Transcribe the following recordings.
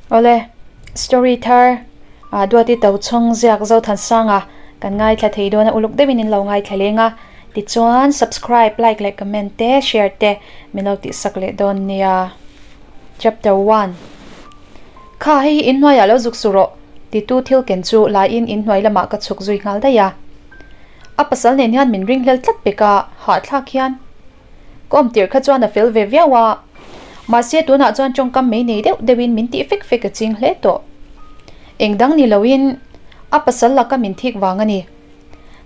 Awle, story thar ah Duati Tochhawng ziak Zothansanga kan ngaithla thei dawn a, uluk deuhin in lo ngaithla leng a, tichuan subscribe, like leh comment te share te min lo tihsak leh dawn nia. Chapter one. Kha hei hi inhnuaiah lo zuk su rawh titu thil ken chu laiin inhnuai lamah ka chhuk zui nghal daih a. A pasal nen hian min ringhlel tlat pek a, hahthlak hian. Ka awm tirh kha chuan a fel ve viau a, mahse tunah chuan tawngkam mei nei deuh deuhin min tih fek fek a ching hle tawh. Eng dang ni loin a pasal laka min thik vang a ni.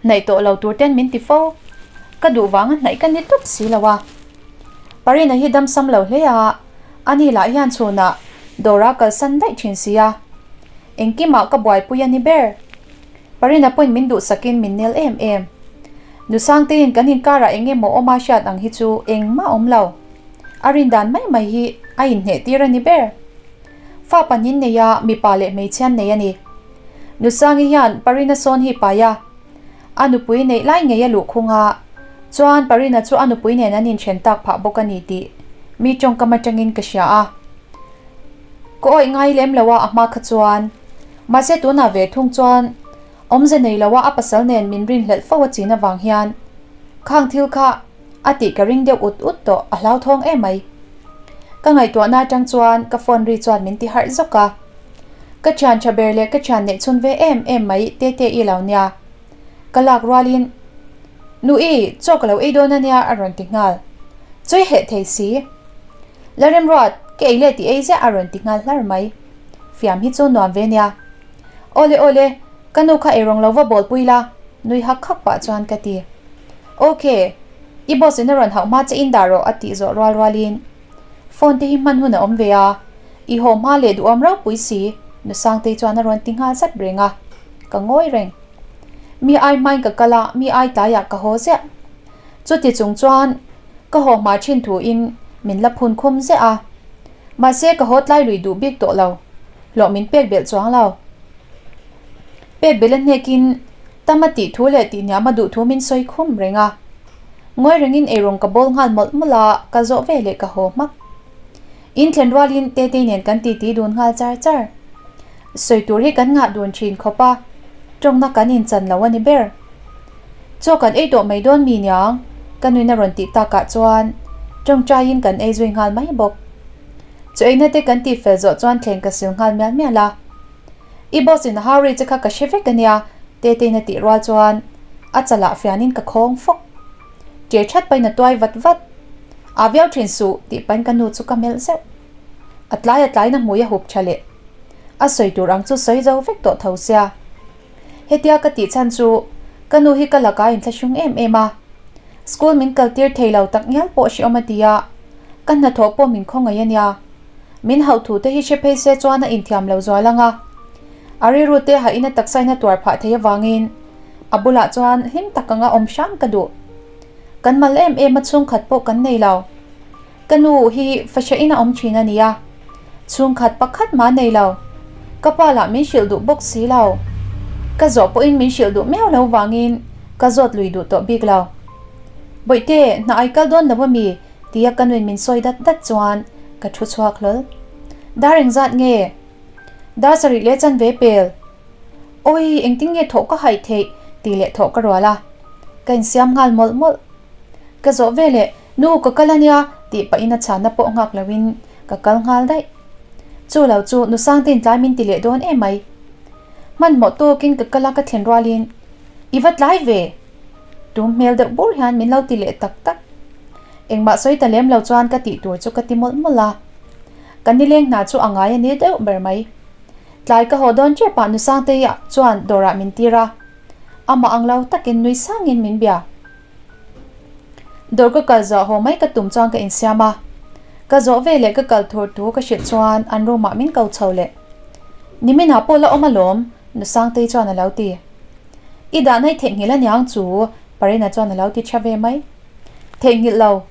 Hnaih tawh lo tur ten min ti fo. Ka duh vanga hnaih ka ni tawp si lo a. Parina hi damsam lo hle a, ani lah hian chhunah dawra kalsan daih thin si a. Engkimah ka buaipui a ni ber. Parina pawhin min duhsakin min nel em em. Nusangteiin kan inkarah eng emaw awm a hriat ang hi chu engmah awm lo. A rindan mai mai hi a inhneh tir a ni ber. Fa pahnin nei a, mipa leh hmeichhian nei a ni. Nusangi hian Parina sawn hi pai a, a nupui neih lai ngei a luh khung a, chuan Parina chu a nupui nen an inthen tak phah bawk a ni tih mi tawngkam atangin ka hria a. Ka awih ngai lem lo a a hma kha chuan. Mahse tunah ve thung chuan awmze nei lo a a pasal nen min rinhlelh fo a chin avang hian khang thil kha a tih ka ring deuh ut ut tawh a hlauthawng em mai. Ka ngaihtuahna atang chuan ka phone ri chuan min ti harh zawk a. Ka thian tha ber leh ka thian neih chhun ve em em mai Tete i lo nia. Ka lak rualin Nu i, chaw ka lo ei dawn ania a rawn ti nghal. Chawi heh thei si. Lalremruat, ka ei leh tih ei ziah a rawn ti nghal hlar mai. Fiam hi chu nuam ve nia. Awle awle, ka nu kha eirawng lo va bawl pui la, nui hak hak pah chuan ka ti. Ok, i boss in a rawn hauh hma che in dah rawh a tih zawh rual rualin phone te hi hman hun a awm ve a, i haw hma leh duhawm ropui si, nu Sangtei chuan a rawn ti nghal zat reng a, ka ngawi reng. Mi ai hmain ka kal a, mi ai tlaiah ka haw ziah. Chuti chung chuan ka haw hma thin thuin min la phun khum ziah a. Mahse ka haw tlai lui duh bik tawh lo, hlawh min pek belh chuang lo. Pek belh a hnekin tam a tih thu leh tih hniam a duh thu min sawi khum reng a. Ngawi rengin eirawng ka bawl nghal mawlh mawlh a, ka zawh ve leh ka haw hmak. In thlen rualin Tetei nen kan titi dun nghal char char. Sawi tur hi kan ngah dun thin khawp a, tawngna kan inchan lo a ni ber. Chaw kan ei tawh mai dawn mi niang? Ka nuin a rawn tih takah chuan tawngtaiin kan ei zui nghal mai bawk. Chaw eina te kan tih fel zawh chuan thleng ka sil nghal mial mial a. I boss in a hau ri che kha ka hre vek a nia, Tetein a tih rual chuan a chalah fianin ka khawng fawk. Ṭe ṭhat pahin a tuai vat vat. A viau ṭhin suh tih pahin ka nu chu ka melh zeuh. A tlai a tlaiin a hmui a hup ṭha leh. A sawi tur ang chu sawi zo vek tawh tho sia. Hetia ka tih chhan chu ka nu hi ka lakah inthlahrung em em a, school min kal tir thei lo tak ngial pawh hreawm a ti a, ka hnathawh pawh min khawngaih a nia. Min hauh thu te hi hre phei se chuan a inthiam lo zual ang a, a rilru te hahin a taksa in a tuar phah thei avangin a bulah chuan hlim tak anga awm hram ka duh. Kan mal em em a chhungkhat pawh kan nei lo. Ka nu hi fahriahin a awm thin a nia, chhungkhat pakhat mah nei lo. Ka pa lah min hrilh duh bawk si lo. Ka zawh pawhin min hrilh duh miau lo vangin ka zawt lui duh tawh bik lo. Bawihte, hna ai kal dawn lo a mi? tia ka nuin min sawi dat dat chuan ka thu chhuak hlawl. Dar engzat nge? Dar sarih leh chanve pel. Awi, engtin nge thawh ka haih theih? tih leh thawh ka rual a. Ka insiam nghal mawlh mawlh. Ka zawh veleh Nu ka kal ania tih pahin a chhanna pawh nghak loin ka kal nghal daih. Chu lo chu nu Sangtein tlai min ti leh dawn em mai. Hmanhmawh tawkin ka kal a ka thlen rualin I va tlai ve! Tum hmel deuh bur hian min lo ti leh tak tak. Engmah sawi ta lem lo chuan ka tih tur chu ka ti mawlh mawlh a. Ka nileng hna chu a ngai a ni deuh ber mai. Tlai ka haw dawn tep ah nu Sangtei chuan dawrah min tir a. Amah ang lo takin nui sangin min bia. Dawr ka kal zawh haw mai ka tum chuan ka insiam a, ka zawh ve leh ka kal thur thu ka hrilh chuan an room ah min ko chho leh. Niminah pawh la awm alawm, Nu Sangtei chuan a lo ti. I dahna i theihnghilh aniang chu, Parina chuan a lo ti tha ve mai. Theihnghilh lo,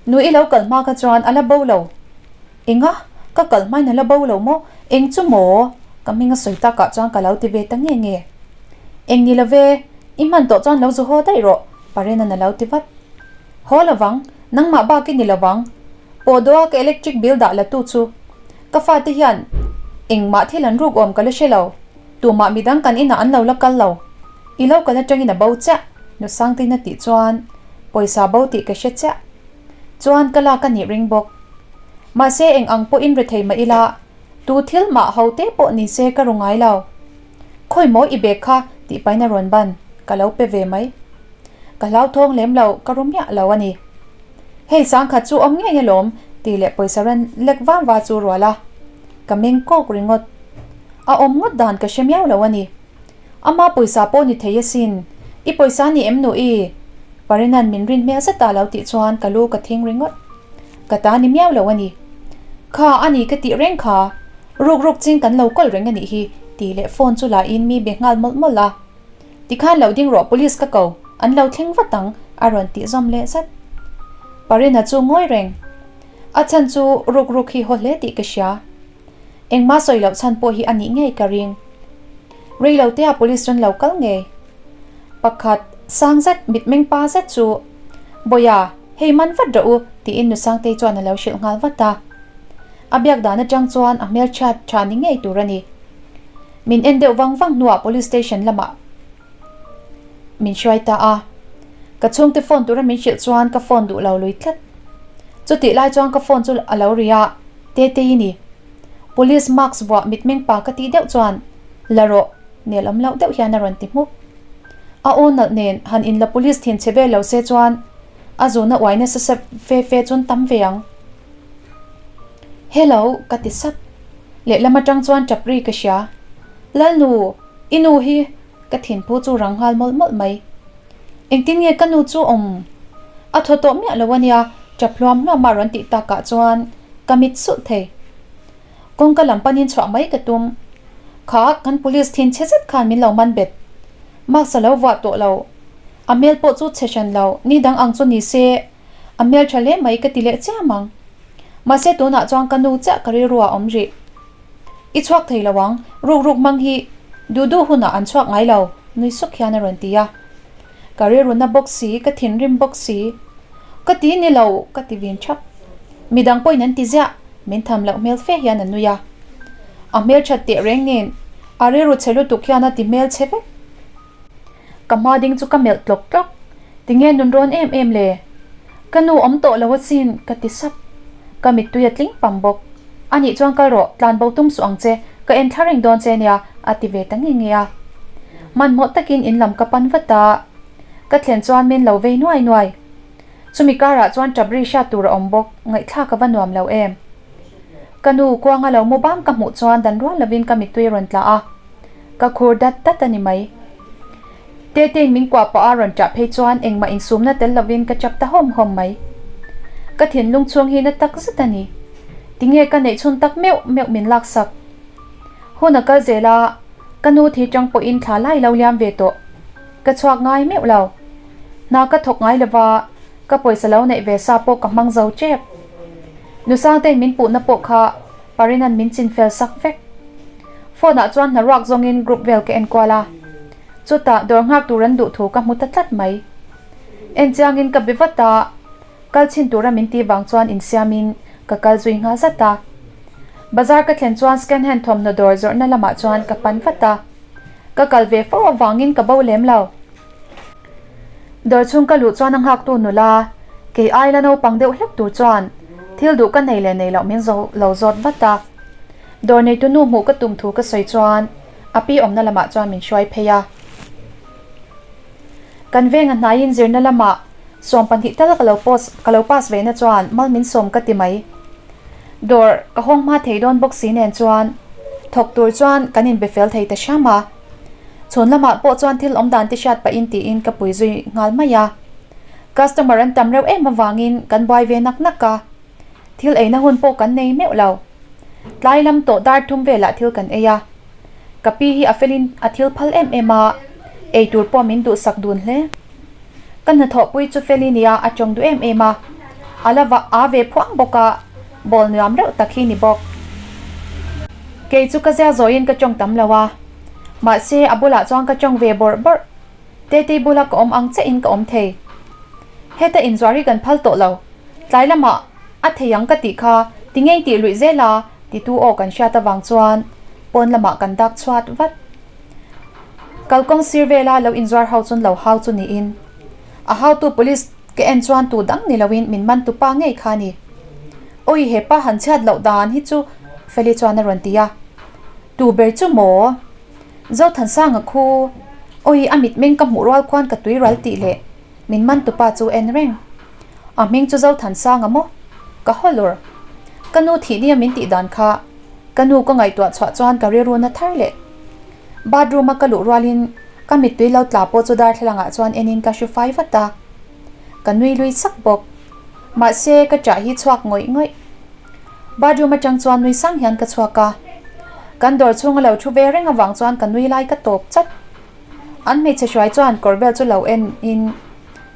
Nu i lo kal hma kha chuan a la bo lo. Enga? Ka kal hmain a la bo lo maw? Eng chu maw? Ka hming a sawi takah chuan ka lo ti ve ta nge nge. Eng ni love, i hman tawh chuan lo zu haw daih rawh, Parena'n a lo ti vat. Haw lovang, nangmah bak i ni lovang. Pawh dawha ka electric bill dah la tu chu. Ka fate hian Engmah thil an ruk awm ka la hre lo. Tumah midang kan inah an lo la kal lo. I lo kal atangin a bo chiah, Nu Sangtein a tih chuan pawisa bo tih ka hre chiah. Chuan ka lak a nih ring bawk. Mahse eng ang pawhin rethei mah ila, tu thil mah ho te pawh ni se ka ru ngai lo. Khawi maw i bag kha tih pahin a rawn ban, ka lo pe ve mai. Ka hlauthawng lem lo, ka ru miah lo a ni. Hei sangkhat chu awm ngei alawm tih leh pawisa ran lek vang va chu rual a, ka meng kawk ringawt. A awm ngawt dan ka hre miau lo a ni. Ama pawisa pawh ni thei asin, i pawisa ni em nu i? Parinan min rin hmel zet a lo tih chuan ka lu ka thing ringawt. Ka ta ni miau lo a ni. Kha a ni ka tih reng kha, ruk ruk ching kan lo kawl reng a nih hi tih leh phone chu la in mi be nghal mawlh mawlh a. Tikhan lo ding rawh police ka ko, an lo thleng vat ang a rawn tih zawm leh zat. Parina chu ngawi reng. A chhan chu ruk ruk hi haw hle tih ka hria. Engmah sawi loh chhan pawh hi a nih ngei ka ring. Rei lo tea police chuan lo kal ngei. Pakhat, sang zet, mitmeng pa zet chu, Bawia, hei man vat rawh u, tiin Nusangtei chuan a lo hrilh nghal vat a. A biak dan atang chuan a hmelchhiat tha ni ngei tur a ni. Min en deuh vang vang hnuah police station lamah min hruai ta a. Ka chhungte phone tura min hrilh chuan ka phone duh lo lui tlat. Chutih lai chuan ka phone chu a lo ri a, Tetei ni. Police mask vuah mitmeng pa ka tih deuh chuan la rawh nel awm loh deuh hian a rawn ti hmuk. A aw nalh nen han in la police thin che vel lo se chuan a zuna uai nasa sep fe fe chuan tam ve ang. Hello ka ti sap. Lehlam atang chuan tap ri ka hria. Lalnu, i nu hi ka thinphu chu rang nghal mawlh mawlh mai. Engtin nge ka nu chu awm? A thaw tawh miah lo a nia, tap hluam hluam a rawn tih takah chuan ka mit sulh thei. Kawngka lam panin chhuah mai ka tum. Kha kan police thin chhe zet khan min lo man bet. Mask a lo vuah tawh lo. A hmel pawh chu chhe hran lo, ni dang ang chu ni se a hmel tha hle mai ka ti leh chiam ang. Mahse tunah chuan ka nu chiah ka rilru ah awm rih. I chhuak thei lo ang, ruk ruk hmang hi duh duh hunah an chhuak ngai lo, nui suk hian a rawn ti a. Ka rilru na bawk si, ka thinrim bawk si. Ka ti ni lo, ka ti vin thap. Midang pawhin an ti ziah, min tham loh hmel fe hian a nui a. A hmelthat teh reng nen, a rilru chhe lutuk hian a ti hmel chhe vek. Ka hma ding chu ka melh tlawk tlawk, tinge nun rawn em em le? Ka nu awm tawh lo asin, ka ti sap. Ka mittui a tling pam bawk. Anih chuan kal rawh, tlan bo tum suh ang che, ka en thla reng dawn che nia, a ti ve ta nge nge a. Hmanhmawh takin in lam ka pan vat a, ka thlen chuan min lo vei nuai nuai. Chumi karah chuan ṭap ri hriat tur a awm bawk, ngaihthlak a va nuam lo em. Ka nu kuanga lo mu bam ka hmuh chuan dan rual lovin ka mittui rawn tla a, ka khur dat dat a ni mai. Tetein min kuah pah a rawn ṭah phei chuan engmah insumna tel lovin ka ṭap ta hawm hawm mai. Ka thinlung chhung hi na tak zet a ni. Tinge ka neih chhun tak meuh meuh min laksak. Hun a kal zel a, ka nu thi ṭang pawhin thla lai lo liam ve tawh. Ka chhuak ngai meuh lo. Hna ka thawk ngai lova, ka pawisa lo neih ve sa pawh ka hmang zo tep. Nusangtein min puhna pawh kha Parinan min chin fel sak vek. Phone ah chuan hna ruak zawngin group vel ka enkual a. Chutah dawr nghak tur an duh thu ka hmu ta tlat mai. En chiangin ka be vat a, kal chhin tura min ti vang chuan insiamin ka kal zui nghal zat a. Bazar ka thlen chuan scan hand thawmhnaw dawr zawrhna lamah chuan ka pan vat a. Ka kal ve fo avangin ka bo lem lo. Dawr chhung ka luh chuan a nghaktu nula, kei ai la naupang deuh hlek tur chuan thil duh ka nei leh nei loh min zo lo zawt vat a. Dawr neitu nu hmuh ka tum thu ka sawi chuan a pi awmna lamah chuan min hruai phei a. Kan venga hnaiin zirna lamah 12 tal ka lo post ka lo pass ve na chuan mal min sawm ka ti mai. Dawr ka hawng hma thei dawn bawk si nen chuan thawk tur chuan kan inbe fel thei ta hram a. Chhun lamah pawh chuan thil awm dan te hriat pahin tiin ka pui zui nghal mai a. Customer an tam reuh em avangin kan buai ve nak nak a. Thil eina hun pawh kan nei meuh lo. Tlai lam tawh dar thum velah thil kan ei a. Ka pi hi a felin a thil phal em em a, ei tur pawh min duhsak dun hle. Ka hnathawhpui chu feli nia a tawng duh em em a, a la va a ve phuang bawk a, bawl nuam reuh tak hi ni bawk. Kei chu ka zia zawiin ka tawng tam lo a, mahse a bulah chuan ka tawng ve bawrh bawrh. Tetei bula ka awm ang chiahin ka awm thei. Heta inzuar hi kan phal tawh lo. Tlai lamah a thei ang ka tih kha ti ngei tih luih zel a, titu aw kan hriat avang chuan. Pawn lamah kan dak chhuat vat. Kalkawng sir vela lo inzuar ho chun lo hau chu niin a hautu police ka en chuan tu dang ni loin min man tu pa ngei kha a ni. Awi he pa han chhiat loh dan hi chu Feli chuan a rawn ti a. Tu ber chu maw? Zothansanga khu awi a mitmeng ka hmuh rual khuan ka tui ral tih leh min man tu pa chu en reng. A hming chu Zothansanga maw? Ka haw lur. Ka nu thih nia min tih dan kha ka nu ka ngaihtuah chhuah chuan ka rilru na thar leh. Bathroom a ka luh rualin ka mittui lo tla pawh chu darthlalang ah chuan enin ka hru fai vat a. Ka nui lui sak bawk. Mahse ka ṭah hi chhuak ngawih ngawih. Bathroom atang chuan nui sang hian ka chhuak a. Kan dawr chhunga lo thu ve reng avang chuan ka nui lai ka tawp chat. An hmeichhe hruai chuan kawr vel chu lo en in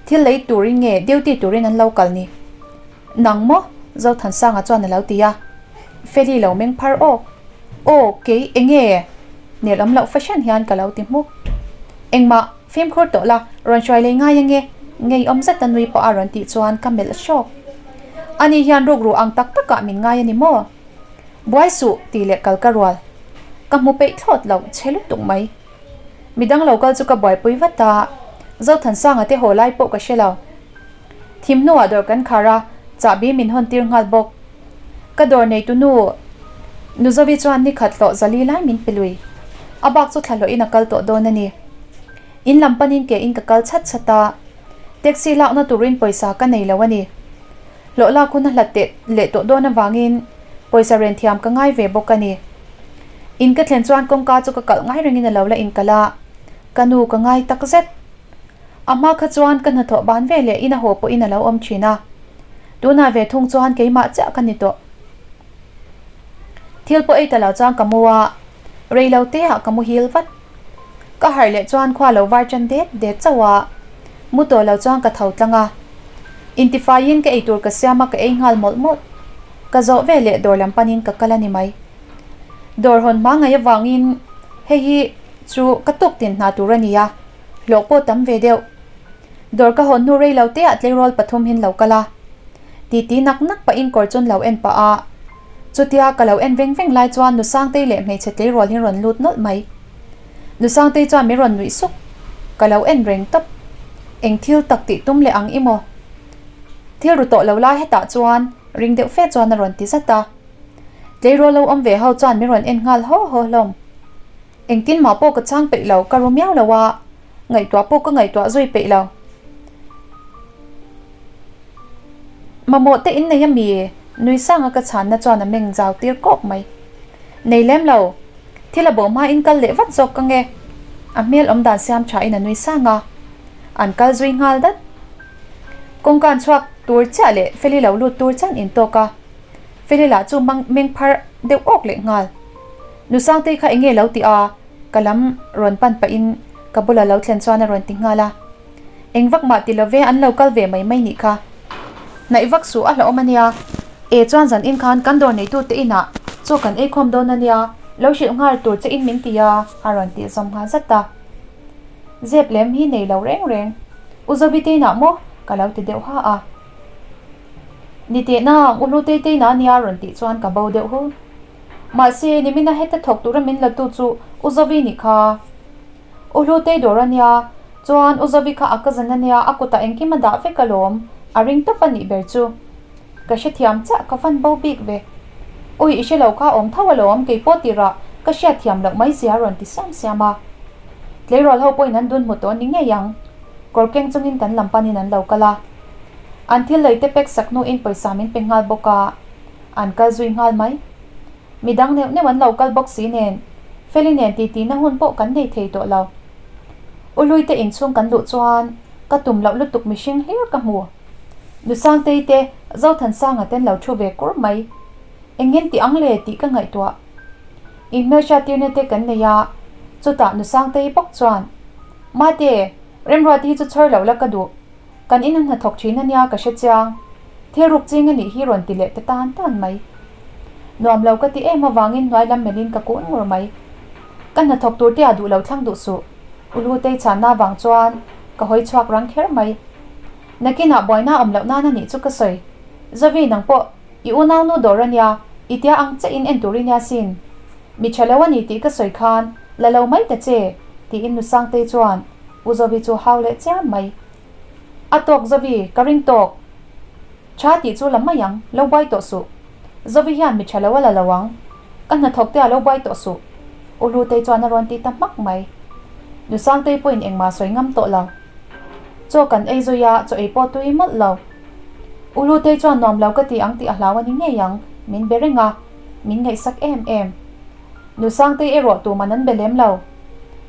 thil lei turin nge duty turin an lo kal ni. Nang maw? Zothansanga chuan a lo ti a. Feli lo meng phar awk. Aw, kei enge? Nel awm loh fahran hian ka lo ti hmuk. Engmah, fimkhur tawh la, rawn hruai lei ngai ange, ngeiawm zeta nui pawh a rawn tih chuan ka melh hrawk. Ani hian rukru ang tak takah min ngai a ni maw? Buai suh, tih leh kal ka rual. Ka hmu peih thlawt lo, chhe lutuk mai. Midang lo kal chu ka buaipui vat a, Zothansanga te haw lai pawh ka hre lo. Thim hnuah dawr kan khar a, chahbi min hawn tir nghal bawk. Ka dawr neitu nu Nuzovi chuan ni khat hlawh zali lai min pe lui. A bak chu thla hlawhin a kal tawh dawn a ni. In lam panin ke in ka kal chhat chhat a, taxi lakna turin pawisa ka nei lo a ni. Hlawh lak hun a hlat teh leh tawh dawn avangin pawisa ren thiam ka ngai ve bawk a ni. In ka thlen chuan kawngka chu ka kalh ngai rengin a lo la inkalh a, ka nu ka ngai takzet. A hma kha chuan ka hnathawh ban ve leh in a haw pawhin a lo awm thin a, tunah ve thung chuan keimah chiah ka ni tawh. Thil pawh ei ta lo chuan ka mu a, rei lo te ah ka muhil vat. Ka harh leh chuan khua lo var tan det det chauh a, mu tawh lo chuan ka tho tlang a. Intifaiin ka eitur ka siam a ka ei nghal mawlh mawlh. Ka zawh ve leh dawr lam panin ka kal a ni mai. Dawr hawn hma ngaih avangin hei hi chu ka tuk tin hna tur a ni a. Hlawh pawh tam ve deuh. Dawr ka hawn hnu rei lo te ah tleirawl pathum hin lo kal a. Titi nak nak pahin kawr chun lo en pah a. Chutia ka lo en veng veng lai chuan Nu Sangtei leh hmeichhe tleirawl hi rawn lut nawlh mai. Nu Sangtei chuan min rawn nuih suk. Ka lo en reng tawp. Eng thil tak tih tum leh ang i maw? Thil ru tawh lo lai hetah chuan ring deuh fe chuan a rawn ti zat a. Tleirawl lo awm ve ho chuan min rawn en nghal haw haw hlawm. Engtin mah pawh ka chhang peih lo, ka ru miau lo a, ngaihtuah pawh ka ngaihtuah zui peih lo. Mamawh te in nei a mi? Nui sanga ka chhanna chuan a meng zau tir kawk mai. Nei lem lo, thil a bo hma in kal leh vat zawk ka nge. A hmel awm dan siam tha in a nui sang a, an kal zui nghal dat. Kawngka an chhuak tur chiah leh Feli lo lut tur chian in tawk a, Feli lah chu meng phar deuh awk leh nghal. Nu Sangtei kha enge lo tih a, ka lam rawn pan pahin ka bula lo thlen chuan a rawn ti nghal a. Eng vak mah ti love an lo kal ve mai mai nih kha. Hnaih vak suh a hlauhawm a nia. E chuan zan in khan kan dawr neitu te inah chaw kan ei khawm dawn a nia, lo hrilh nghal tur che in min ti a, a rawn tih zawm nghal zat a. Zep lem hi nei lo reng reng. U Zovi te inah maw? Ka lo ti deuh ha a. Ni tehna, U Hlutei te inah a nia a rawn tih chuan ka bo deuh hu. Mahse, nimina heta thawk tura min la tu chu U Zovi nih kha. U Hlutei dawr a nia, chuan U Zovi kha a cousin a nia, a kutah engkim a dah vek alawm, a ring tawp a nih ber chu. Ka hrethiam chiah, ka van bo bik ve. Ui, i hre lo kha awm tho alawm, kei pawh tirah ka hriatthiam loh mai zia a rawn ti siam siam a. Tleirawl ho pawhin an dun hmu tawh ni ngei ang. Kawr keng chungin kan lam panin an lo kal a. An thil lei te pack sak hnuin pawisa min pe nghal bawk a. An kal zui nghal mai. Mi dang neuh neuh an lo kal bawk si nen, Feli nen titi na hun pawh kan nei thei tawh lo. U Hlui te inchhung kan luh chuan ka tum loh lutuk mihring hlir ka hmu. Nu Sangtei te Zothansanga ten lo thu ve kur mai. Engin ti ang le tih ka ngaihtuah. Inhmelhriat tirna te kan nei a, chutah Nu Sangtei bawk chuan, Mate, Remruati hi chu chhawr loh la ka duh. Kan in a hnathawk thin a nia ka hre chiang. Thil ruk ching a nih hi rawn ti leh ta tan tan mai. Nuam lo ka ti em avangin hnuai lam melhin ka kun ngur mai. Ka hnathawk tur te ah duh lo thlang duh suh. U Hlutei chhanna avang chuan ka hawi chhuak rang kher mai. Nakinah buaina awm loh nan a nih chu ka sawi. Zovi nang pawh i unaunu dawr a nia, i tia ang che in en tur i nia sin. Mi tha lo a ni tih ka sawi khan la lo mai ta che, tiin Nu Sangtei chuan U Zovi chu hau leh chiam mai. A tawk Zovi, ka ring tawk. Tha tih chu la mai ang, lo buai tawh suh. Zovi hian mi tha lo a la lo ang. Ka hnathawk te a lo buai tawh suh. U Hlutei chuan a rawn ti ta hmak mai. Nu Sangtei pawhin engmah sawi ngam tawh lo. Chaw kan ei zui a, chaw ei pawh tui mawlh lo. U Hlutei chuan nuam lo ka ti ang tih a hlau a ni ngei ang, min be reng a, min ngaihsak em em. Nu Sangtei erawh tuman an be lem lo.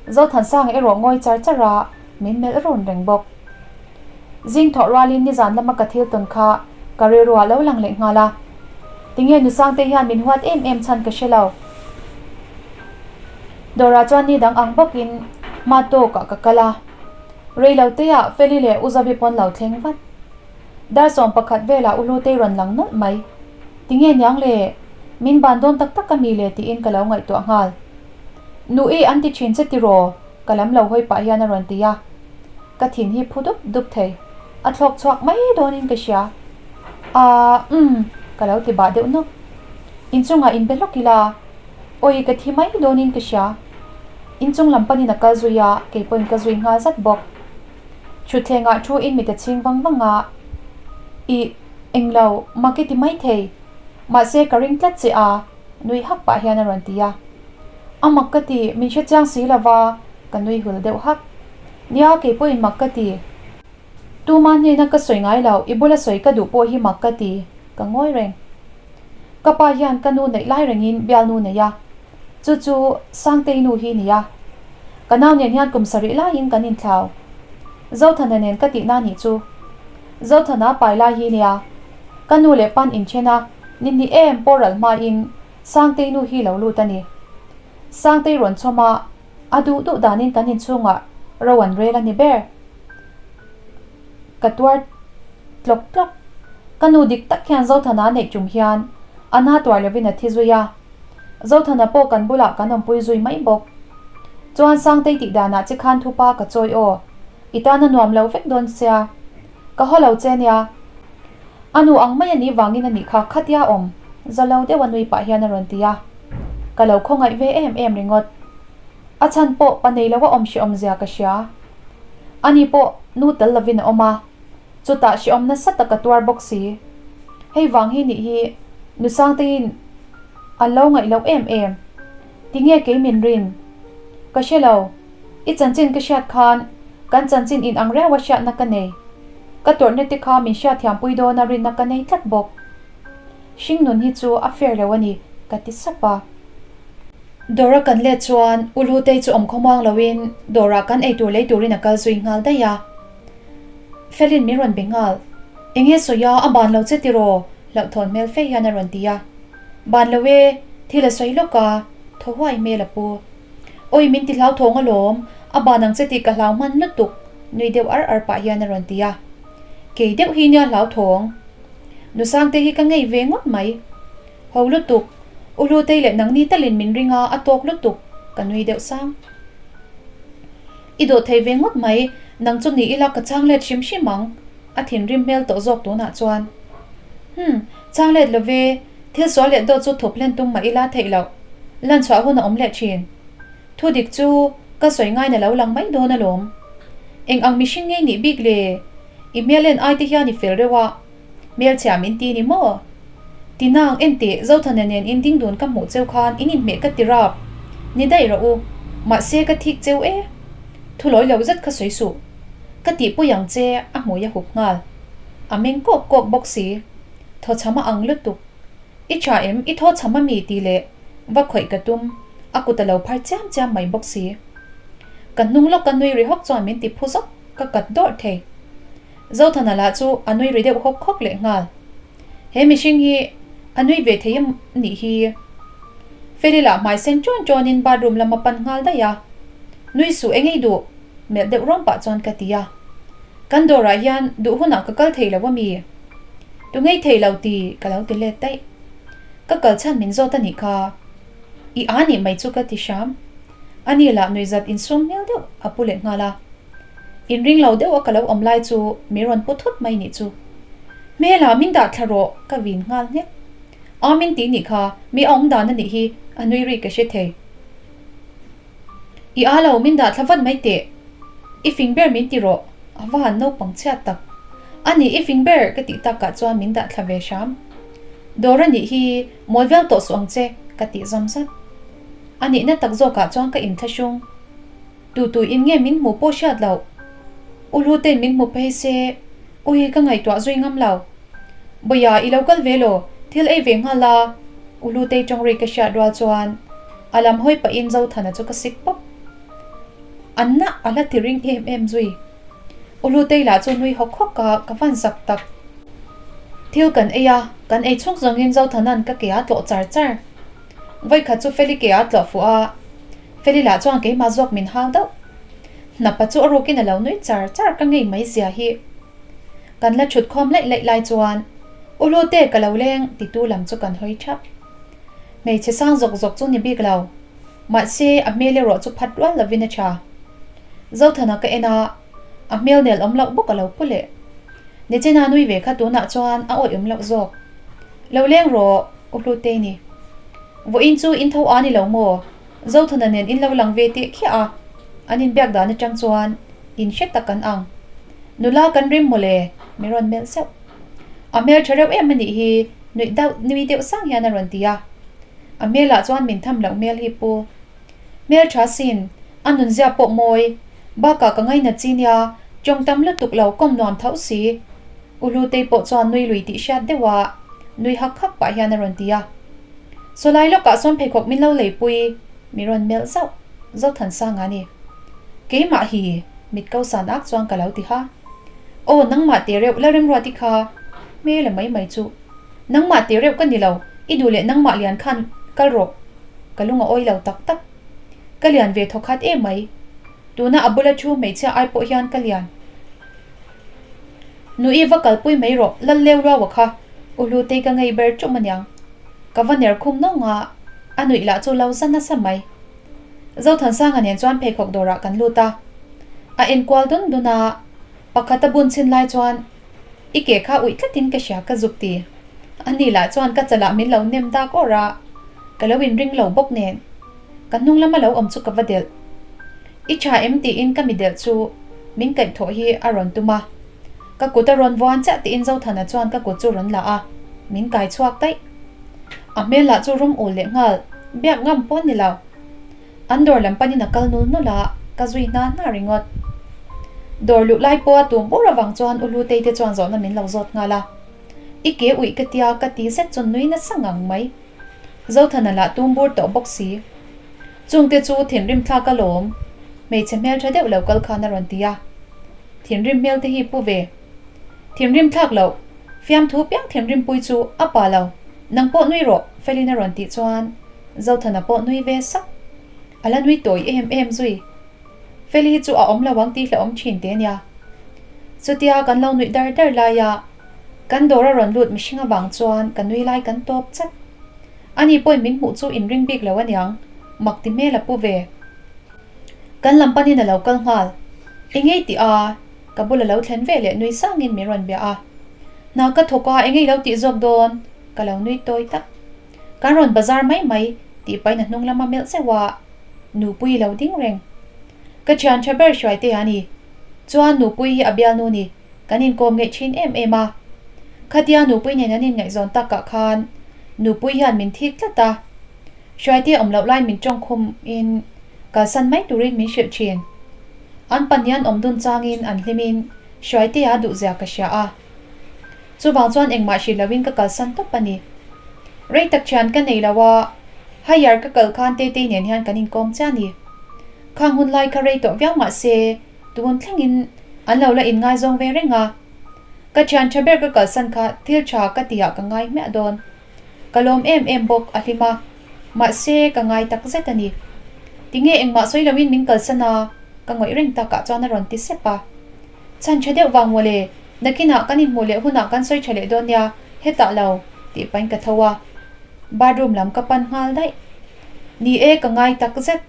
Zothansanga erawh ngawi char char a, min melh run reng bawk. Zing thawh rualin nizan lama ka thil tawn kha ka rilru ah lo lang leh nghal a. Tinge Nu Sangtei hian min huat em em chhan ka hre lo. Dawrah chuan ni dang ang bawkin hma tawkah ka kal a. Rei lo teah Feli leh U Zavi pawn lo thleng vat. Dar 11 velah U Hlutei rawn lang nawlh mai. Tinge niang le? Min ban dawn tak tak a mi le tiin ka lo ngaihtuah nghal. Nu i an ti thin che tiraw? Ka lam lo hawi pah hian a rawn ti a. Ka thin hi phu dup dup thei. A thlawk chhuak mai dawnin ka hria. Aaa umm ka lo ti bah deuh nawk. Inchungah inbe hlawk ila awi ka thi mai dawnin ka hria. Inchung lam panin a kal zui a, kei pawhin ka zui nghal zat bawk. Thutthlengah thu in mit a chhing vang vang a, Ih, englo, mak i ti mai thei. Mahse ka ring tlat che a, nui hak pah hian a rawn ti a. A mak ka ti, min hre chiang si lova, ka nui hul deuh hak. Nia, kei pawhin mak ka ti. Tuma hnena ka sawi ngai lo, i bula sawi ka duh pawh hi mak ka ti, ka ngawi reng. Ka pa hian ka nu neih lai rengin bialnu nei a, chu chu Sangtei nu hi nia. Ka nau nen hian kum sarih laiin kan inthlau. Zothana nen ka tihna nih chu. Zothana pai lai hi nia. Ka nu leh pan inthen a, ni hnih em pawh ral hmain Sangtei nu hi lo lut a ni. Sangtei rawn chhawm a, a duh duh danin kan inchhungah ro an rel a ni ber. Ka tuar tlawk tlawk. Ka nu dik tak hian Zothana neih tum hian a na tuar lovin a thi zui a. Zothana pawh kan bulah kan awmpui zui mai bawk. Chuan Sangtei tih danah che khan thupa ka chawi aw. I tan a nuam lo vek dawn sia. Ka haw lo che nia. A nu ang mai a nih vangin a nih kha khatia awm za lo deuh a nui pah hian a rawn ti a. Ka lo khawngaih ve em em ringawt. A chhan pawh pa nei lo a awm hrehawm zia ka hria. Ani pawh nu tel lovin a awm a, chutah hrehawm nasa tak a tuar bawk si. Hei vang hi nih hi nu Sangteiin an lo ngaih loh em em. Tinge kei min rin? Ka hre lo. I chanchin ka hriat khan kan chanchin in ang reuh a hriatna ka nei. Ka tawrhna te kha min hriatthiampui dawn a rinna ka nei tlat bawk. Hringnun hi chu a fair lo a ni, ka ti sap a. Dawr a kan let chuan U Hlutei chu awm khawmuang loin dawrah kan eitur lei turin a kal zui nghal daih a. Felin min rawn be nghal. Enge sawi a, a ban lo che tiraw? Hlauhthawn hmel fe hian a rawn ti a. Ban lo e, thil a sawi lawk a, thaw huai hmel a pu. Awi min ti hlauthawng alawm, a ban ang che tih ka hlau hman lutuk, nui deuh ar ar pah hian a rawn ti a. Kei deuh hi nia hlauthawng. Nu Sangte hi ka ngei ve ngawt mai. Ho lutuk, U Hlutei leh nangni talin min ring a, a tawk lutuk, ka nui deuh sang. I dawh thei ve ngawt mai, nang chu ni ila ka chang let hrim hrim ang, a thinrim hmel tawh zawk tunah chuan. Hum, chang let lo ve, thil sual leh dawt chu thup hlen tum mah ila theih loh, lan chhuah hun a awm leh thin. Thu dik chu ka sawi ngaina lo lang mai dawn alawm. Eng ang mihring ngei nih bik le? I hmel en ai te hian i fel reuh a. Hmelchhia min ti ni maw? Tinang, enteh, Zothana nen in ding dun ka hmuh cheu khan in inhmeh ka ti rap. Ni daih rawh u. Mahse ka thik cheu e. Thu lawi lo zet kha sawi suh. Ka tihpui ang che, a hmui a hup nghal. A meng kawk kawk bawk si. Thaw chham a ang lutuk. I tha em, i thaw chham a mi tih leh va khawih ka tum, a kut a lo phar chiam chiam mai bawk si. Ka hnung lawk ka nui ri hawk chuan min ti phu zawk, ka kat dawrh thei. Zothana lah chu a nui ri deuh hawk hawk leh nghal. He mihring hi a nui ve thei em nih hi? Feli lah hmai sen ṭawn ṭawnin bathroom lam a pan nghal daih a. Nui suh eng ei duh? Melh deuh rawm pah chuan ka ti a. Kan dawrah hian duh hunah ka kal thei lo a mi? Tu ngei thei lo ti ka lo ti let daih. Ka kal chhan min zawt a nih kha. I a nih mai chu ka ti hram. Ani lah nuihzat insum hmel deuh a pu leh nghal a. Inring lo deuh a ka lo awm lai chu mi rawn pu thut mai nih chu. Hmel ah min dah thla rawh ka vin nghal nghek. A min ti nih kha mi a awm dan a nih hi A nui ri ka hre thei. I aa lo, min dah thla vat mai teh. I fing ber min ti rawh, a va han naupang chhiat tak. A nih i fing ber ka tih takah chuan min dah thla ve hram. Dawr a nih hi mawl viau tawh suh ang che, ka tih zawm zat. A nihna tak zawkah chuan ka inthlahrung. Tu tu in nge min hmuh pawh hriat loh. U Hlute min hmu phei se, ui ka ngaihtuah zui ngam lo. Bawia i lo kal ve law, thil ei ve nghal la. U Hlutei tawng ri ka hriat rual chuan a lam hawi pahin Zothana chu ka sik pawp. An na a la ti ring em em zui. U Hlutei lah chu nui hawk hawk a, ka van zak tak. Thil kan ei a, kan ei chhung zawngin Zothana'n ka ke a tlawh char char. Vawikhat chu Feli ke a tlawh fuh a, Feli lah chuan keimah zawk min hau deuh. Hnapa chu a rukin a lo nui char char ka ngei mai zia hi. Kan la thut khawm laih laih lai chuan U Hlute ka lo leng titu lam chu kan hawi thap. Hmeichhe sang zawk zawk chu ni bik lo. Mahse a hmel erawh chu phat rual lovin a tha. Zothana ka en a, a hmel nel awm loh bawk a lo pu leh. Nichina nui ve kha tunah chuan a awih awm loh zawk. Lo leng rawh U Hlute ni. Vawiin chu in tho a ni lo maw? Zothana nen in lo lang ve teh khiah a, an inbiak dan atang chuan in hre tak an ang. Nula kan rim mawle, mi rawn melh zeuh. A hmel tha reuh em a nih hi, nuih deuh nui deuh sang hian a rawn ti a. A hmelah chuan min tham loh hmel hi pu. Hmel tha sin, a nunzia pawh mawi, bakah ka ngainat chi nia, tawng tam lutuk lo kawm nuam tho si. U Hlutei pawh chuan nui lui tih hriat deuh a, nui hak hak pah hian a rawn ti a. Sawlai lawkah sawn pheikhawk min lo leipui, mi rawn melh zauh zauh Thansanga a ni. Keimah hi, mit ko san ak chuan ka lo ti ha. Aw, nangmah teh reuh Lalremruati kha hmel a mai mai chu. Nangmah teh reuh ka ni lo, i duh leh nangmah lian khan kal rawh. Ka lung a awi lo tak tak. Ka lian ve thawkhat em mai. Tuna a bula thu hmeichhia ai pawh hian ka lian. Nui va kalpui mai rawh, lal leu ruau a kha, U Hlutei ka ngei ber ṭum aniang. Ka va ner khum nawng a, a nuih lah chu lo za nasa mai. Zothansanga nen chuan pheikhawk dawrah kan lut a, a enkual dun dun a, pakhat a bun chhin lai chuan i ke kha uih tlatin ka hria ka zuk ti. Ani lah chuan ka chalah min lo nem dak awrh a, ka lo inring lo bawk nen. Ka hnung lama lo awm chu ka va delh. I tha em tiin ka mi delh chu min kaih thawh hi a rawn tum a. Ka kut a rawn vuan chiah tiin Zothana chuan ka kut chu rawn la a, min kai chhuak daih. A hmel lah chu rum ul leh nghal, biak ngam pawh ni lo. An dawr lam panin a kal nul nul a, ka zui hna hna ringawt. Dawr luh lai pawha tum bur avang chuan U Hlutei te chuan zawhna min lo zawt nghal a. I ke uih ka tia ka ti zet chu nui nasa ngang mai. Zothana lah tum bur tawh bawk si. Chungte chu thinrim thlak alawm, hmeichhe hmel tha deuh lo kal khan a rawn ti a. Thinrim hmel te hi pu ve. Thinrim thlak loh, fiamthu piang thinrim pui chu a pa lo, nang pawh nui rawh, Felin a rawn tih chuan Zothana pawh nui ve sak. A la nui tawi em em zui. Feli hi chu a awm lo ang tih hlauhawm thin te nia. Chutia kan lo nuih dar dar laia kan dawr a rawn lut mihring avang chuan ka nui lai kan tawp chat. Ani pawhin min hmuh chu inring bik lo aniang, mak ti hmel a pu ve. Kan lam panin a lo kal nghal. Engei tih a, ka bul a lo thlen ve leh nui sangin min rawn bia a. Hna ka thawk a, engei lo tih zawk dawn? Ka lo nui tawi tak. Kan rawn bazar mai mai tih pahin a hnung lama melh zeuh a, Nupui lo ding reng. Ka thian tha ber hruaite a ni. Chuan Nupui hi a bialnu ni, kan inkawm ngeih thin em em a. Khatia Nupui nen an inngaihzawn takah khan Nupui hian min thik tlat a. Hruaite awm loh lai min tawngkhum in kalsan mai turin min hrilh thin. An pahnihan awm dun changin an hlimin Hruaitea duhzia ka hria a. Chuvang chuan engmah hrilh loin ka kalsan tawp a ni. Rei tak thian ka nei lo a, higher ka kal khan Tetei nen hian kan inkawm chiah a ni. Khang hun lai kha rei tawh viau mah se, tun thlengin an lo la inngaizawng ve reng a. Ka thian tha ber ka kalsan kha thil tha ka tihah ka ngai hmiah dawn. Ka lawm em em bawk a hlim a, mahse ka ngai tak zet a ni. Tinge engmah sawi loin min kalsan a, ka ngawih reng takah chuan a rawn ti sep a. Chhan tha deuh vang mawle, nakinah kan inhmuh leh hunah kan sawi tha leh dawn nia, hetah lo, tih pahin ka tho a. Bathroom lam ka pan nghal daih. Ni e, ka ngai tak zet.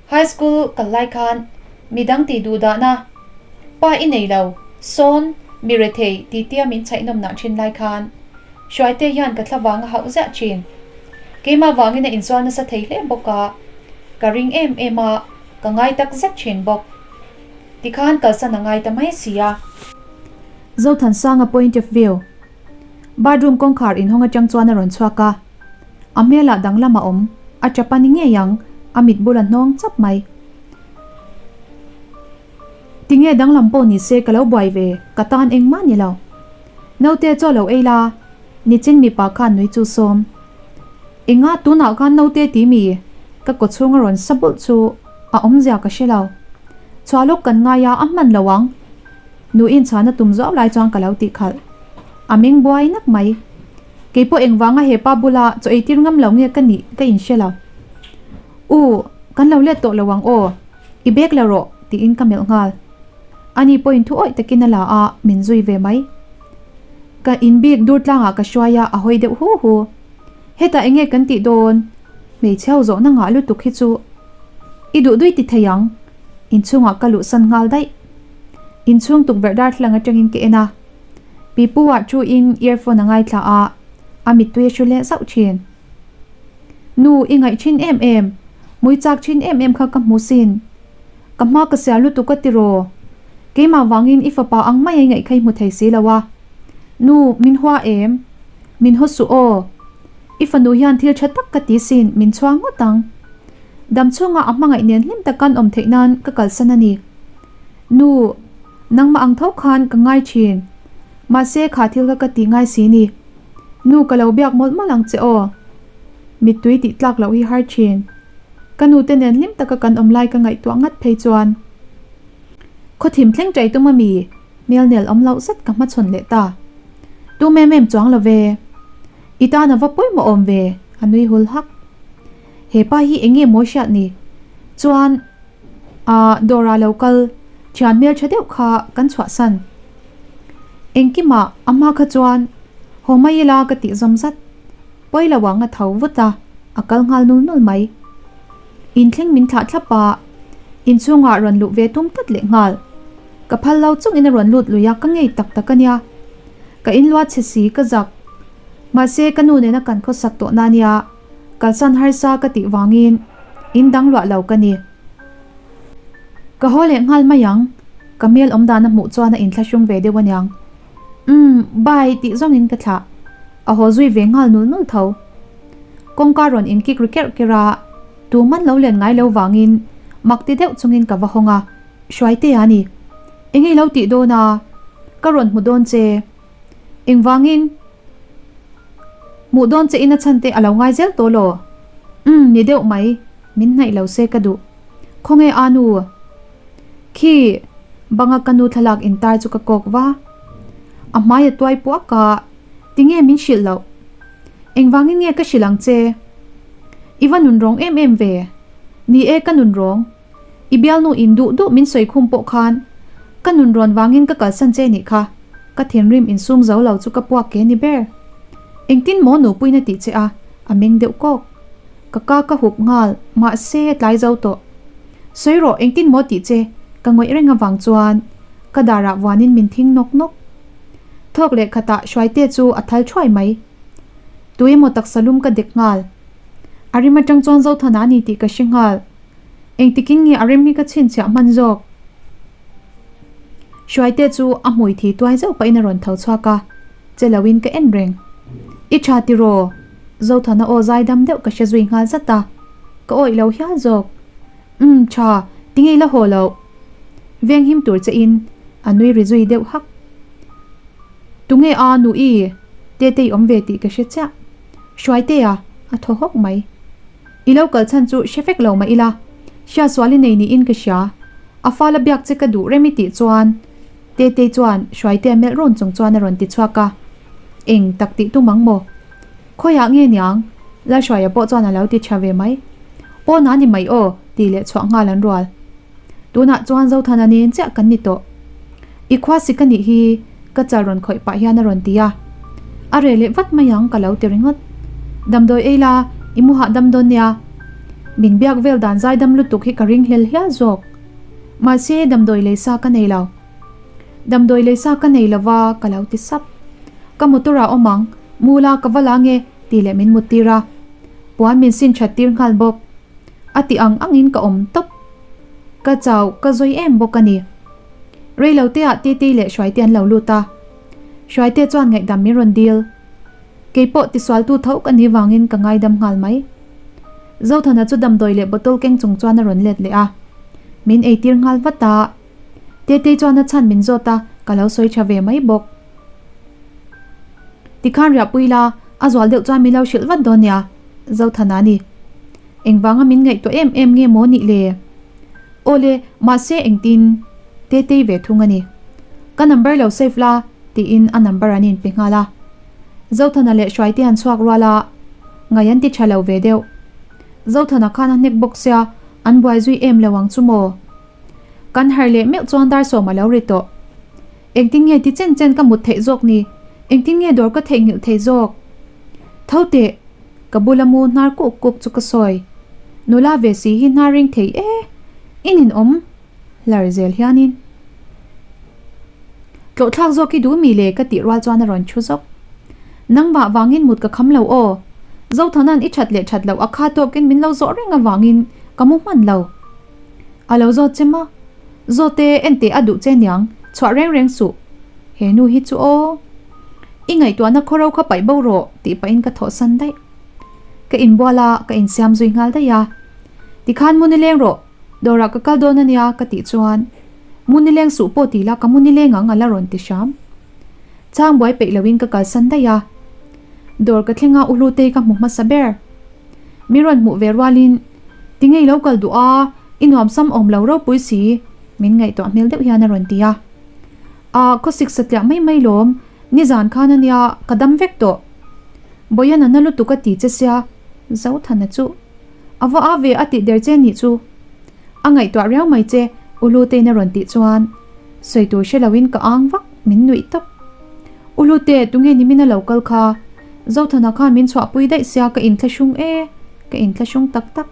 High school kal lai khan midang tih duh dahna, pa i nei lo, sawn, mi rethei ti tia min chhaih nawm nah thin lai khan Hruaite hian ka thlavang a hauh ziah thin. Keimah vangin a insual nasa thei hle bawk a, ka ring em em a, ka ngai tak zet thin bawk. Tikhan kalsan a ngai ta mai si a. Zothansanga point of view. Bathroom kawngkhar inhawng atang chuan a rawn chhuak a, a hmelah danglam a awm, a tap a ni ngei ang, a mit bul a hnawng chap mai. Tinge danglam pawh ni se ka lo buai ve, ka tan engmah ni lo. Naute chaw lo ei la, nichin mipa khan nui chu sawm. Enga tunah khan naute ti mi? Ka kawchhung a rawn sa bulh chu a awmzia ka hre lo. Chhuah lawk kan ngai a, a hman lo ang. Nuin chhana tum zuau lai chuan ka lo tih khalh. A meng buai nak mai. Keipawh engvanga he pa bula chaw eitir ngam lo nge ka nih ka inhre lo. U, kan lo let tawh lo ang aw. I bag la rawh, tiin ka melh nghal. Ani pawhin thu awih takin a la a, min zui ve mai. Ka inbik dur tlangah ka hruai a, a hawi deuh hu hu. Hetah enge kan tih dawn? Hmeichhe ho zawhna ngah lutuk hi chu i duh dui ti thei ang. Inchhungah ka luhsan nghal daih. Inchhung tukverh darthlalang atangin ka en a. Pipu ah thu in earphone a ngaithla a, a mittui a hru leh zauh thin. Nu, i ngaih thin em em, mui chak thin em em kha ka hmu sin. Ka hma ka sial lutuk a tiraw? Keimah vangin i fapa ang mai a i ngaih kha i hmu thei si lo a. Nu, min hua em? Min haw suh aw. I fanu hian thil tha tak ka ti sin, min chhuang ngawt ang. Dam chhunga a hmangaih nen hlim takan awm theih nan ka kalsan a ni. Nu, nangmah ang tho khan ka ngai thin. Mahse kha thil kha ka ti ngai si ni. Nu ka lo biak mawlh mawlh ang che aw. Mittui tih tlak loh hi har thin. Ka nu te nen hlim taka kan awm lai ka ngaihtuah ngat phei chuan. Khawthim thleng ṭai tum a mi, hmel nel awm loh zet ka hmachhawn leh ta. Tum em em chuang lo ve. I tan a va pawimawh awm ve, a nui hul hak. He pa hi eng nge maw hriat ni? Chuan ah dawrah lo kal, thian hmel tha deuh kha kan chhuahsan. Engkimah a hma kha chuan haw mai ila ka tih zawm zat. Pawi lo ang a tho vut a, a kal nghal nul nul mai. Inthleng min thlah thlap a, inchhungah rawn luh ve tum tlat leh nghal. Ka phal lo chungin a rawn lut lui a, ka ngei tak tak a nia. Ka inlua chhe si ka zak. Mahse ka nu nena kan khawsak tawh na nia, kalsan harsa ka tih vangin in dang luah lo ka ni. Ka haw leh nghal mai ang, ka hmel awm dan a hmuh chuan a inthlahrung ve deuh aniang. Umm, bye tih zawngin ka thlah. A haw zui ve nghal nul nul tho. Kawngka rawn inkik ri kerh kerh a, tu man lo len ngai lo vangin mak ti deuh chungin ka va hawng a, Hruaitea a ni. Eng i lo tih dawn a? Ka rawn hmu dawn che. Engvangin? Hmuh dawn che in a chhan te a lo ngai zel tawh law? Umm, ni deuh mai. Min hnaih lo se ka duh. Khawnge a nu? Khi banga ka nu thlalak intar chu ka kawk va. A hmai a tuai puak a, tinge min hrilh loh? Engvangin nge ka hrilh ang che? I va nun rawng em em ve. Ni e ka nun rawng. I bialnu in duh duh min sawi khum pawh khan ka nun rawn vangin ka kalsan che nih kha. Ka thinrim insum zo lo chu ka puak ke ni ber. Engtin maw nupuina tih che a, a meng deuh kawk. Ka ka ka hup nghal, mahse tlai zo tawh. Sawi rawh engtin maw tih che, ka ngawih reng avang chuan ka darah vuanin min thing nawk nawk. Thawk leh khatah Hruaite chu a thal thuai mai. Tu emaw taksa lum ka dek nghal. A rim atang chuan Zothana a ni tih ka hre nghal. Engtikin nge a rim hi ka chhinchhiah hman zawk? Hruaite chu a hmui thi tuai zeuh pahin a rawn tho chhuak a, che loin ka en reng. I tha tiraw? Zothana aw zaidam deuh ka hre zui nghal zat a, ka awih lo hial zawk. Umm tha, tinge i la haw loh? Veng him tur che in a nui ri zui deuh hak. Tunge a nu i? Tetei awm ve tih ka hre chiah. Hruaitea a thaw hawk mai. I lo kal chhan chu hre vek lo mah ila, hria sual i nei niin ka hria. A fala biak che ka duh rem i tih chuan Tetei chuan Hruaitea melh rawn chung chuan a rawn ti chhuak a. Eng tak tih tum ang maw? Khawiah nge niang? Lalhruaia pawh chuan a lo ti tha ve mai. Pawn a ni mai aw tih leh chhuah nghal an rual. Tunah chuan Zothana nen chiah kan ni tawh. I khua sik a nih hi ka chal rawn khawih pah hian a rawn ti a. A reh leh vat mai ang ka lo ti ringawt. Damdawi ei la, i mu hahdam dawn nia. Min biak vel dan zaidam lutuk hi ka ring hlel hial zawk. Mahse damdawi lei sa ka nei lo. Damdawi lei sa ka nei lova ka lo ti sap. Ka motor ah awm ang, mu la ka va la nge tih leh min mut tir a. Puan min sin that tir nghal bawk. A ti ang angin ka awm tawp. Ka chau, ka zawi em bawk a ni. Reiloteah Titi leh Hruaite an lo lut a. Hruaite chuan ngaihdam min rawn dil. Keipawh tisualtu tho ka nih vangin ka ngaidam nghal mai. Zothana chu damdawi leh bottle keng chung chuan a rawn let leh a. Min eitir nghal vat a. Tetei chuan a chhan min zawt a, ka lo sawi tha ve mai bawk. Tikhan riahpui la, a zual deuh chuan min lo hrilh vat dawn nia, Zothana a ni. Engvanga min ngaihtuah em em nge maw nih le? Aw le, mahse engtin? Tetei ve thung a ni. Ka number lo save la, tiin a number an inpe nghal a. Zothana leh Hruaite an chhuak rual a, ngai an ti tha lo ve deuh. Zothana khan a hnek bawk sia, an buai zui em lo ang chu maw? Kan harh leh meuh chuan dar sawm a lo ri tawh. Engtin nge ti chen chen ka mut theih zawk ni? Engtin nge dawr ka theihnghilh thei zawk? Tho teh! Ka bula mu hnar kuk kuk chu ka sawi. Nula ve si hi hnar ring thei e! I ninawm hlar zel hianin. Tlawhthlak zawk i duh mi le ka tih rual chuan a rawn thu zawk. Nangmah vangin mut ka kham lo aw. Zothana'n i that leh that loh a kha tawkin min lo zawh reng avangin ka mu hman lo. A lo zawt che maw? Zawte enteh a duh che niang, chhuah reng reng suh. He nu hi chu aw. I ngaihtuahna khawro kha paih bo rawh tih pahin ka thawhsan daih. Ka inbual a, ka insiam zui nghal daih a. Tikhan mu nileng rawh, dawrah ka kal dawn ania ka tih chuan mu nileng suh pawh ti la ka mu nileng ang a la rawn ti hram. Chang buai peih loin ka kalsan daih a. Dawr ka thleng a U Hlutei ka hmu hmasa ber. Mi rawn hmuh ve rualin, Tinge i lo kal duh a, i nuamsam awm lo ropui si, min ngaihtuah hmel deuh hian a rawn ti a. A, khawsik satliah mai mai lawm, nizan khan a nia, ka dam vek tawh. Bawian a na lutuk a ti che sia, Zothana chu a va a ve a tih der che nih chu. A ngaihtuah riau mai che, U Hlutei'n a rawn tih chuan sawi tur hre loin ka ang vak, min nuih tawp. U Hlute, tunge nimin a lo kal kha? Zothana khan min chhuahpui daih sia ka inthlahrung e, ka inthlahrung tak tak.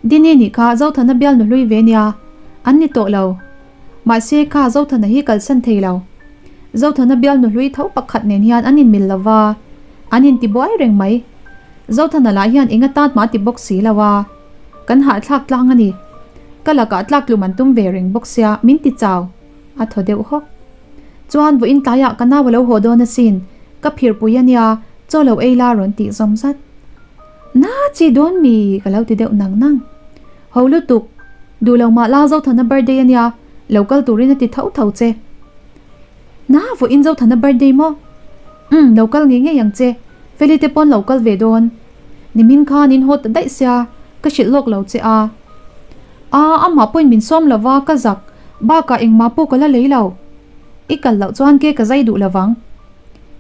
Dini nih kha Zothana bial nu hlui ve nia, an ni tawh lo. Mahse kha Zothana hi kalsan thei lo. Zothana bial nu hlui tho pakhat nen hian an inmil lo va, an intibuai reng mai. Zothana lah hian eng atan hma ti bawk si lo a, kan hahthlak tlang a ni. Ka lakah tlaktlum an tum ve reng bawk sia, min ti chau, a thaw deuh hawk. Chuan vawiin tlaiah ka nau a lo haw dawn asin, ka phirpui a nia, chaw lo ei la rawn tih zawm zat. Na chi dawn mi ka lo ti deuh nang nang. Ho lutuk, duh lo mah la Zothana birthday a nia, lo kal turin a ti tho tho che. Na vawiin Zothana birthday maw? Umm, lo kal ngei ngei ang che, Feli te pawn lo kal ve dawn. Nimin khan in haw ta daih sia, ka hrilh lawk lo che a. A, amah pawhin min sawm lo va, ka zak, bakah engmah pawh ka la lei lo. I kal loh chuan ke ka zai duh lo vang.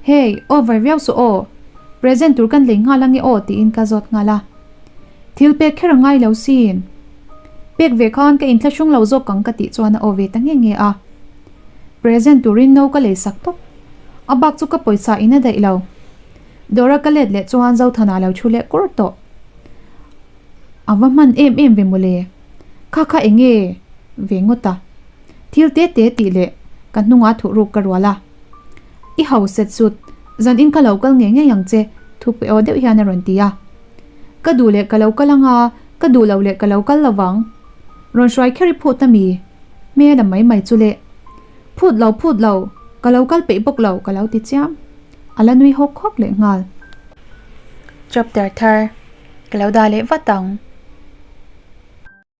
Hey, over viau suh aw. Present tur kan lei nghal ange aw tiin ka zawt nghal a. Thil pek kher a ngai lo sin. Pek ve khan ka inthlahrung lo zawk ang ka tih chuan a aw ve ta nge nge a. Present turin no ka lei sak tawp. A bak chu ka pawisa in a daih lo. Dawra ka let leh chuan Zothana lo thu leh kur tawh. A va hman em em ve mawle. Kha kha eng nge ve ngawt a? Thil te te tih leh ka hnungah thuh ruk ka rual a. I ho set sut, zan in ka lo kal ngei ngei ang che, thu pe aw deuh hian a rawn ti a. Ka duh leh ka lo kal anga, ka duh lo leh ka lo kal lovang. Rawn hruai kher i phut a mi? Hmel a mai mai chu le. Phut lo phut lo, ka lo kal peih bawk lo ka lo ti chiam. A la nui hawk hawk leh nghal. Chapter thar. Ka lo dah leh vat ang.